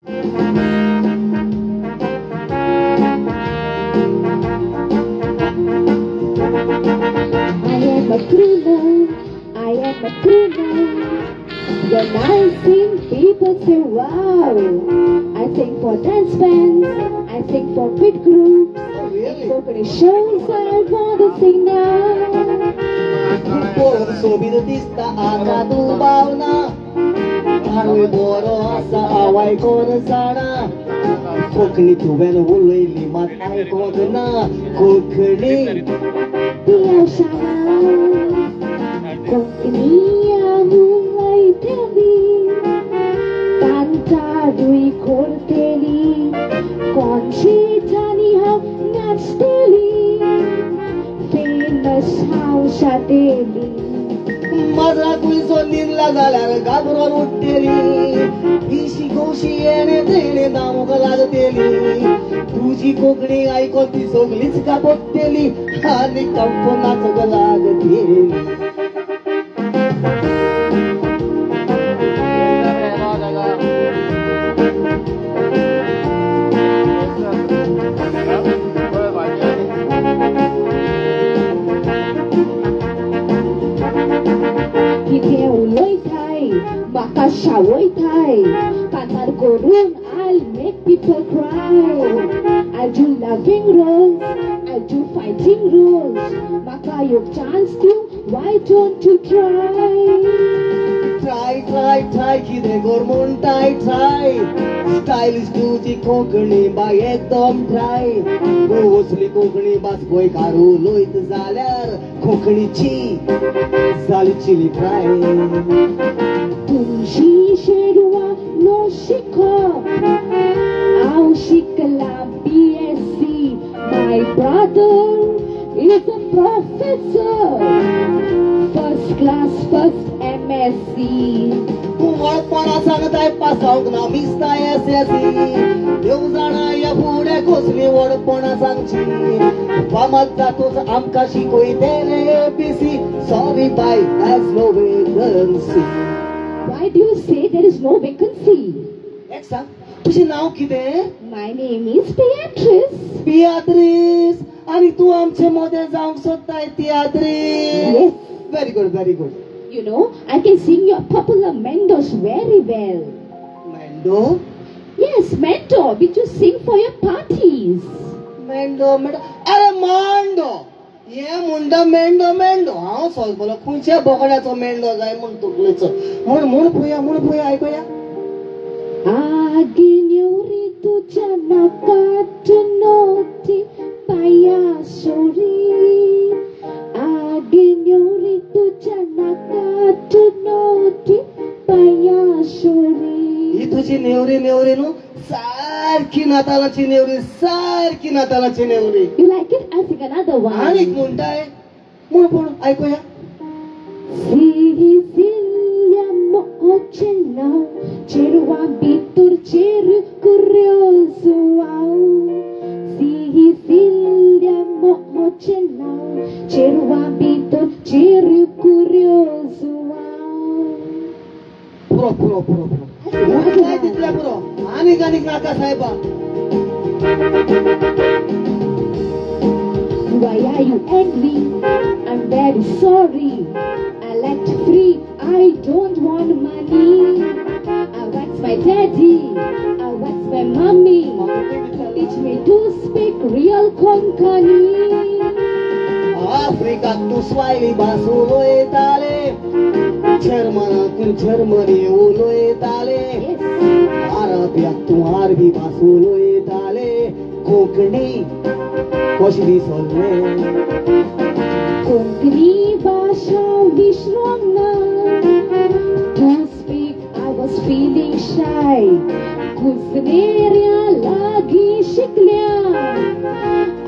I am a crooner, I am a crooner. When I sing, people say wow. I sing for dance bands, I sing for pit groups. Really? Konkani shows I want to sing now. पळोवंक सोबीत दिसता आतां तूं बावना, ताणूय बरो आसा हांव आयकोन जाणा. कोंकणी तुवें उलयली मात आयकोंक ना, कोंकणी पियाशाना कोंकणी उलयतली, कांतारूय करतली, कॉन्शिटांनी हांव नाचतली, फेमस हांव जातली. माजराकूय जो न्हिदला जाल्यार घाबरोन उठ्ठेली, इशी गोशी येणे तेणे दामूंक लागतेली. तुजी कोंकणी आयकोन ती सगळीच कापडटेली आनी कंप नाचूंक लागतेली. कितें उलयताय म्हाका शावयताय, कांतार करून I'll make people cry. I do loving roles, I do fighting roles. म्हाका एक चान्स दिव, why don't you try? Try try try कितें कर म्हणटाय ट्राय, स्टायलिश तुजी कोंकणी बाय एकदम ट्राय. असली कोंकणी भास गोंयकार उलयत जाल्यार कोंकणीची जाली चिली फ्राय. तुमची शेडवां नो शिकप, हांव शिकलां BSc. My brother is a professor, first class, first MSc. तूं व्हडपणां सांगताय पास जावंक ना मिस्ता SSC. देव जाणा ह्या फुडें कसलीं व्हडपणां सांगची, फामाद जातूच आमकां शिकयतले ABC. Sorry bye, has no vacancy. Why do you say there is no vacancy? एक सांग, तुजें नांव कितें? My name is Beatrice. Beatrice, आनी तूं आमचे मदें जावंक सोदताय तियात्रीस? Yes. Very good, very good. You know, I can sing your popular Mendos very well. Mendo? Yes, Mendo, which you sing for your parties. Mendo, Mendo, अरे मांडो, हे म्हणटा मेंडो मेंडो. हांव सोदतलो खंयच्या बोकड्याचो मेंडो जाय म्हूण तकलेचो. म्हूण म्हूण पळोवया, म्हूण पळोवया, आयकुया. आगिन्योरी तुझ्या नाकात नोटी पाया सोरी, आगिन्योरी तुझ्या नाकात नोटी पाया सोरी. ही तुजी नेवरी नेवरी न्हू, सारकी नातालाची नेवरी, सारकी नातालाची नेवरी. You like it? I sing another one. आनीक म्हणटाय म्हूण पूण आयकुया. Sicilia mochena, चेडवां भितर चेर curioso हांव. Sicilia mochena, चेडवां भितर चेर curioso हांव. पुरो पुरो पुरो पुरो, जाय तितलें पुरो, आनीक आनीक नाका सायबा. Why are you angry? I'm very sorry. I left free, I don't want money. I want my daddy, I want my mommy to teach me to speak real Konkani. आफ्रिकाक तूं स्वायली भास उलयताले, जर्मनाक जर्मनी उलयताले, Yes. अरबियाक तूं अरबी भास उलयताले, कोंकणी कशी दिसले? Konkani भाशा विसरोंक ना. To speak I was feeling shy. कुजनेऱ्या लागीं शिकल्या,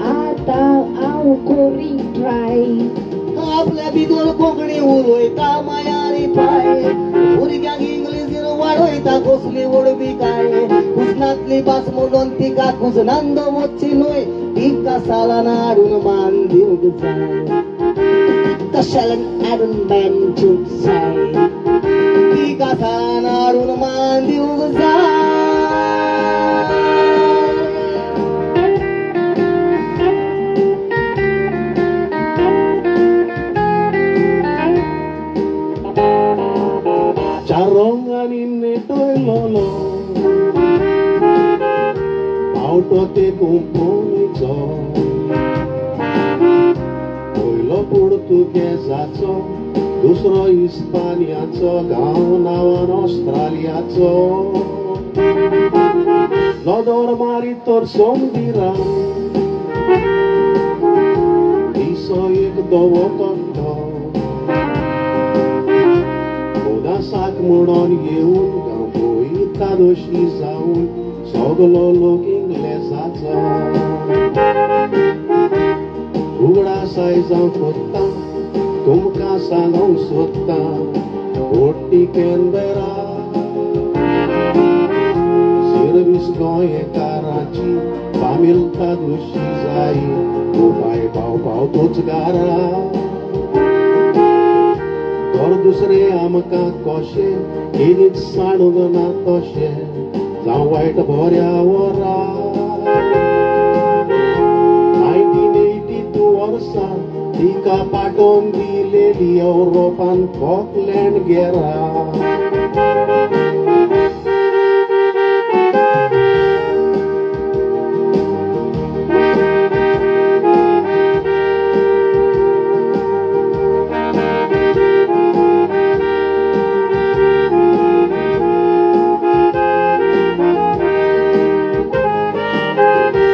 आतां हांव करींक ट्राय. आपल्या भितर कोंकणी उलयता मायारी पाय, भुरग्यांक इंग्लिशीन वाडयता कसली व्हडविकाय. कुजनांतली भास म्हणून तिका कुजनान दवरची न्हय, तिका सालान हाडून मान दिवंक जाय. तिका सालान हाडून मान दिवंक जाय. तिका सालान हाडून मान दिवंक जाय. आयकलोलो पावटो ते कुंपणीचो पयलो पुर्तुगेजाचो दुसरो इस्पानियाचो गांव नांवान ऑस्ट्रेलियाचो नदर मारी तर सोमदिरा दिसो एक धवो तकटो उदासाक म्हणून येवन गांव पळयता दोशी जावन सगलो लोक इंग्लेजाचो उगडास आयज हांव कोत्ता तुमकां सांगूंक सोदता बोटी कॅनबेरा सिर्वीस गोंयकाराची फामिलता दोशी जाय उपाय पाव पाव तोच गारा दर दुसरे आमकां कशें केन्नीच सांडूंक ना तशें जावं वायट बऱ्या वरा 1982 वर्सा तिका पाठोवन दिलेली युरोपान फॉकलँड गेरा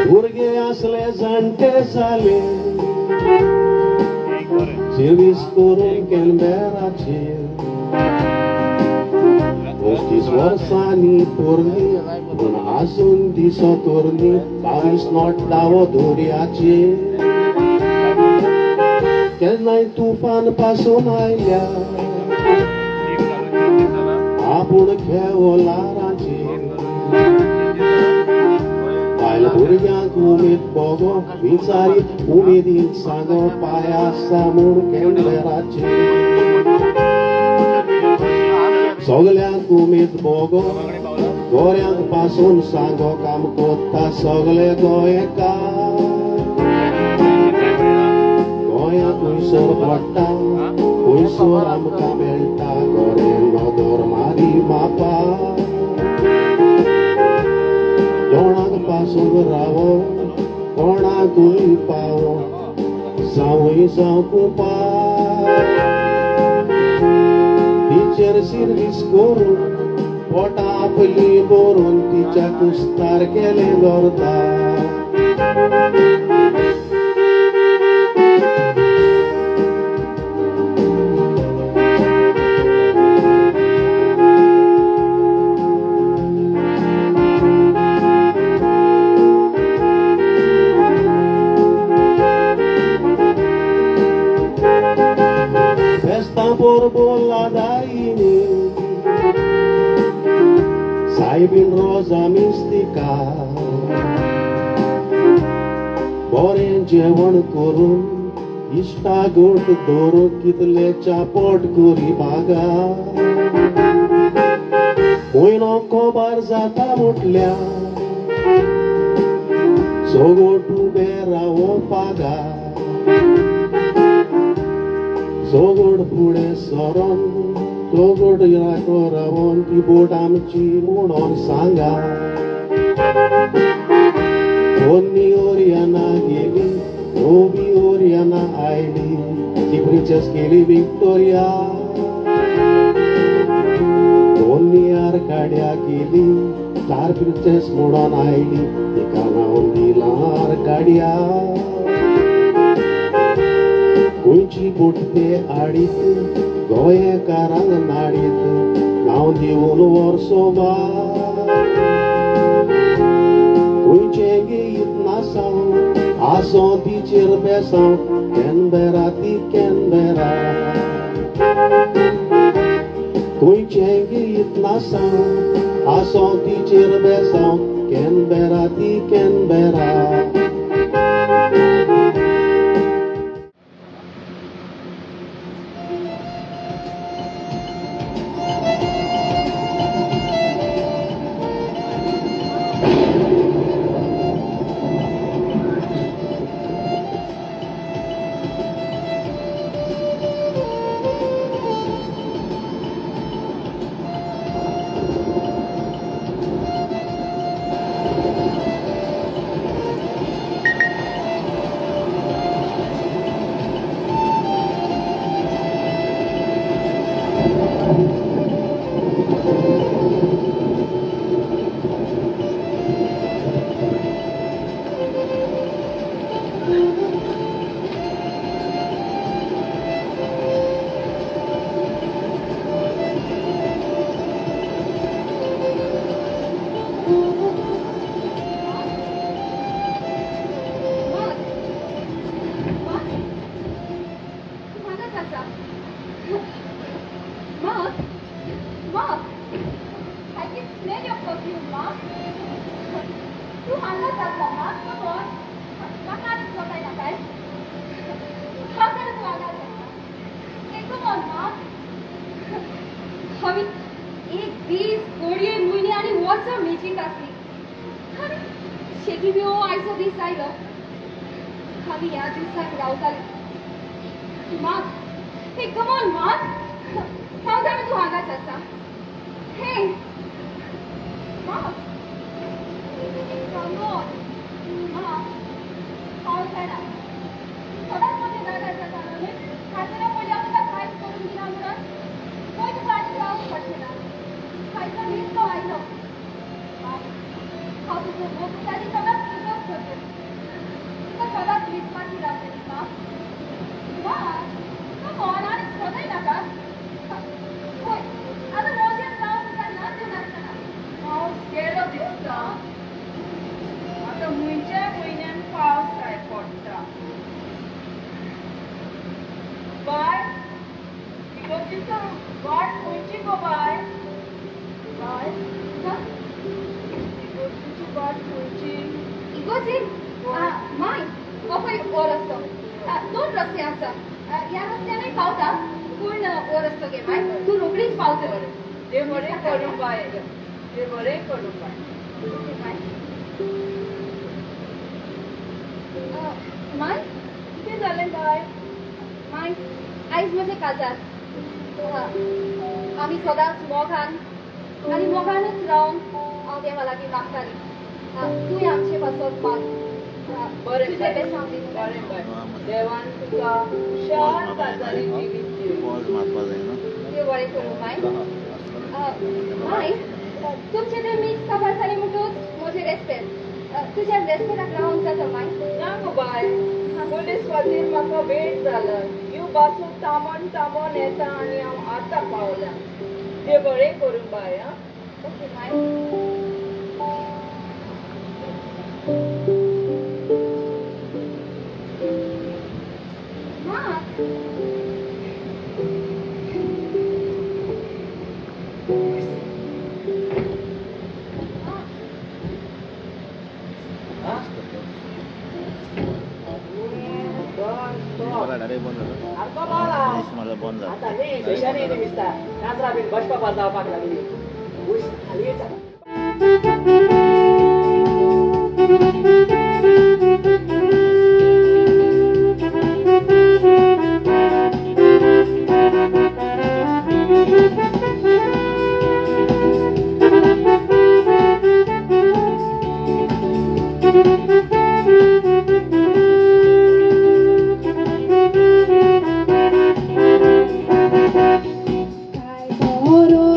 भुरगे आसले जाणटे जाले सिर्वीस करून कॅनबेराचेर 35 वर्सांनी पोरणी पूण आजून दिसो तरणी 22 not दावो दर्याचेर केन्नाय तुफान पासून आयल्या आपूण खेवो ल्हारांचेर बायल भुरग्यांक उमेद बोगो विचारीत उमेदीन सांगो पांय आसा म्हूण कॅनबेराचेर सगल्यांक उमेद बोगो गोऱ्यांक पासून सांगो काम कोत्ता सगले गोंयकार गोंयांत खंयसर पडटा खंयसर आमकां मेळटा गोरे नदर मारी मापा कोणाक पासून रावो कोणाकूय पावो जावूय जावं कुपार तिचेर सिर्वीस करून पोटां आपली भरून तिच्या कुस्तार केलें दवरता. Borbola Saibin Rosa Mystica बरें जेवण करून इश्टागट दवरून कितले चापोट करी बागा म्हयनो कोबार जाता म्हटल्या सगोट उबे रावो पागा सगोट फुडें सरोन सगोट राखो रावोन ती बोट आमची म्हणून सांगा पोन्नी ओरियाना गेली नवी ओरियाना आयली ती प्रिंसेस केली विक्टोरिया पोन्नी आरकाड्या गेली स्टार प्रिंसेस म्हणून आयली तिका नांव दिलां आरकाड्या गोंयची बोट ते आडीत गोंयकारांक नाडीत नांव दिवन वर्सोभर गोंयचें गीत नासांव आसो तिचेर बेसांव कॅनबेरा ती कॅनबेरा गोंयचें गीत नासांव आसो तिचेर बेसांव कॅनबेरा ती कॅनबेरा. you, Mark. तूं हांगाच आसा, मार्क, कम ऑन. म्हाका आनीक स्वताय नाकाय. हांव जाणा तूं हांगाच आसा. Hey, come on, Mark. हांवें एक दीस, घडये, म्हयने आनी वर्सां मेजीक आसली आनी शेकी बी हो आयचो दीस आयलो. हांवें ह्या दिसाक रावताली. Mark, hey, come on, Mark. हांव जाणा तूं हांगाच आसा. Hey, Mark, come on, Mark. हांव जाणा सदांच म्हजें रागार जाता न्हय. काजरा पयलीं हांव तुका कांयच करूंक दिना म्हणून पळय तुका आनीक रावंक पडचें ना. आयचो दीस तो आयलो. मार्क, हांव तुजो मोग आनी सदांच तुजोच करतलें. तुका सदांच विस्वासी रावतली. मार्क, मार्क, कम ऑन, आनीक सदांय नाका. पळय आतां म्हजें नांव तुका ना दिनासतना. पावस गेलो दिसता. आतां खंयच्याय म्हयन्यान पावस काय पडटा. बाय, इगर्जेचो वाट खंयची गो बाय? बाय, इगर्जेची वाट खंयची? इगोर्जेन माय, हो पळय हो रस्तो. दोन रस्ते आसा. ह्या रस्त्यानूय पावता, पूण हो रस्तो घे माय, तूं रोखडीच पावतली. देव बरें करूं बाय, देव बरें करूं बाय. ओके बाय. माय, कितें जालें बाय? माय, आयज म्हजें काजार. आमी सदांच मोगान आनी मोगानूच रावन हांव देवा लागीं मागताली. तूंय आमचे पासत माग. बरें तुजें बाय, बेसांव दी. बरें बाय. देवान तुका खुशाल काजारी जिवीत दिवं. देव बरें करूं माय. माय, तुमचें तें मीस काबार जालें म्हणटकूच म्हजें रेस्पेद. तुज्यान रेस्पेदाक रावंक जाता माय? ना गो बाय, पोलीस वातीर म्हाका वेळ जाला. यो बासो तामोन तामोन येता आनी हांव आतां पावलां. देव बरें करूं बाय. आं, ओके माय. मार्क, आता न्ही स्पेशली न्ही दिसता काजरा बीन बसपा जावपाक लागली. हालींच आतां. काय बरो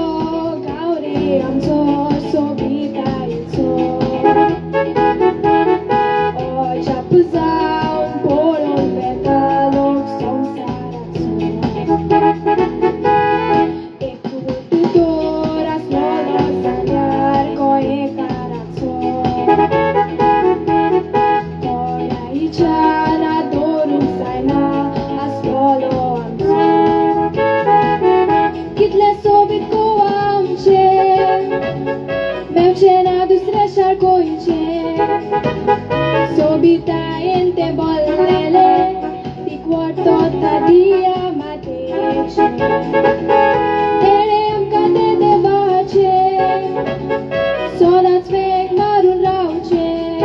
गांव रे आमचो सोबितायेचो. अजाप जावन पळोवन वेता लोक संवसाराचो. एकवट तर आसलोलो जाल्यार गोंयकाराचो. कोणायच्या ना दवरूंक जायना आसलोलो आमचो. कितलें सोबीत गोवा आमचें, मेवचें ना दुसऱ्या शार गोंयचें. सोबितायेन तें बोल्लेलें तिकवट दिया मातेचें. तेणें आमकां तें देवाचें सदांच वेग मारून रावचें.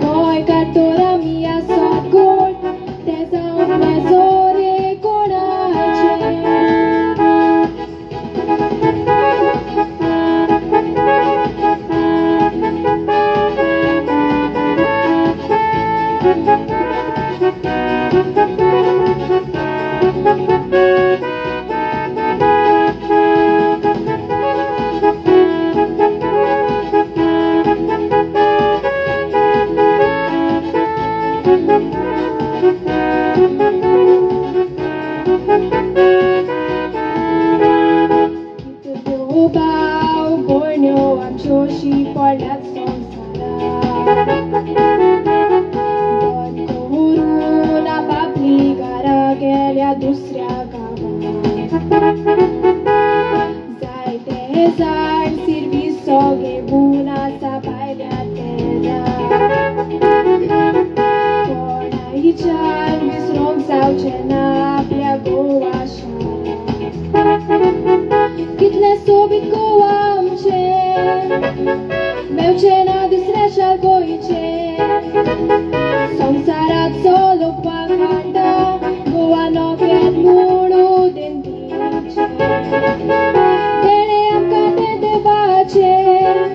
गोंयकार तर आमी आसात गोड, तें जावन मेजोरे कोणाचें. कितल्यो भाव भयण्यो आमच्यो शिंपडल्यात संवसाराक. बंद करून आपापली घरा गेल्या दुसऱ्या गांवात. जायते जाण सिर्वीस घेवन आसा भायल्या तेरा कोणायच्यान विसरोंक जावचें ना आपल्या गोवा शारा कितलें सोबीत गोवा आमचें मेवचें ना दुसऱ्या शार गोंयचें संवसाराचो लोक वाखाणटा गोवा नोकऱ्यात म्हूण उदेंतीचें तेणें आमकां तें देवाचें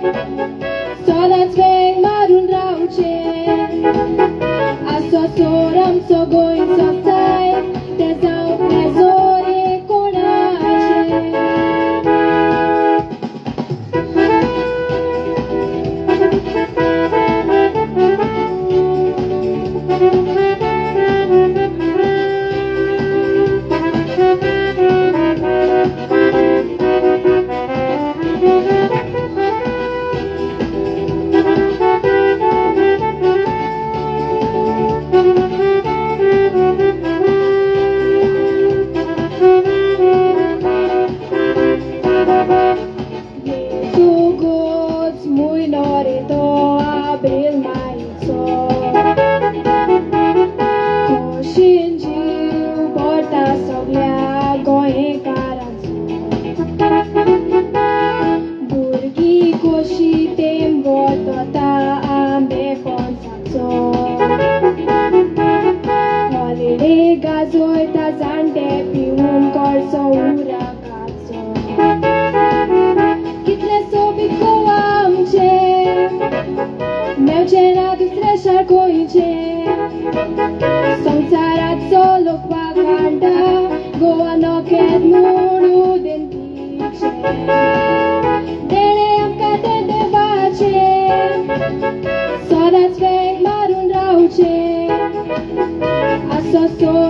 सदांच वेंग मारून रावचें आसो सोर आमचो गोंयचो जाय तें जावंक मेजोरे कोणाचें. संवसाराचो लोक वाखाणटा गोवा नोखेत म्हूण उदेंतीचें देणें आमकां तें देवाचें सदांच वेंग मारून रावचें आसो सोर